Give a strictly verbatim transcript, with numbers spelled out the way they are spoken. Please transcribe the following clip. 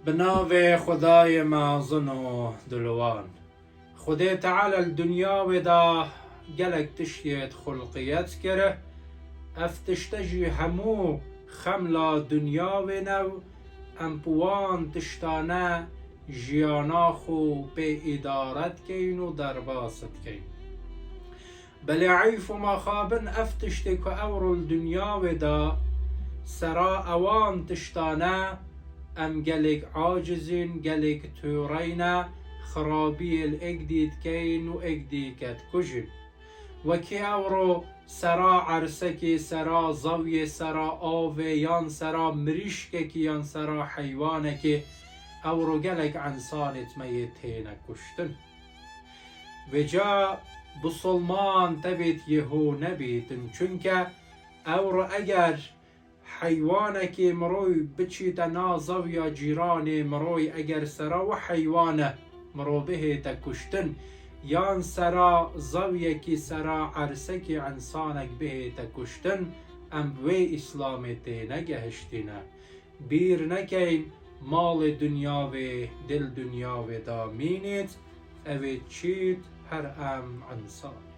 Bi navê Xwedayê mezin û dilwan. Xwedê Teala li dinya wê de gelek tiştê xulqiyet kir. Ev tişte jî hemû xemla dinya wê ne û em bi wan tiştane jiyana xwe pê îdare dikeyin û derbas dikeyin. Belê eyf û mexabin ev tiştê ku ewro li dinya wê de sera ewan tiştane, em gelek acizîn, gelek tûreyne, xirabiyê li êk dî dikeyin û êk dî ke dikujin. Wekî ewro sera ersekê, sera zewiyê, sera avê yan sera mirîşkekî yan sera heywanekê, ewro gelek ensanê me yê têne kuştin. Vêca bisilman tevêt yê ho nebîtin, çunke ewro eger heywanekê miroy biçîte na zewiya cîranê miroy, eger sera wi heywane miro bihête kuştin, yan sera zewiyekî sera ersekî ensanek bihête kuştin, em bi wê Îslamê têne gehiştîne. Bîr nekeyn, malê dinya wê, dil dinya wê da mînît, ew ê çît her em ensan.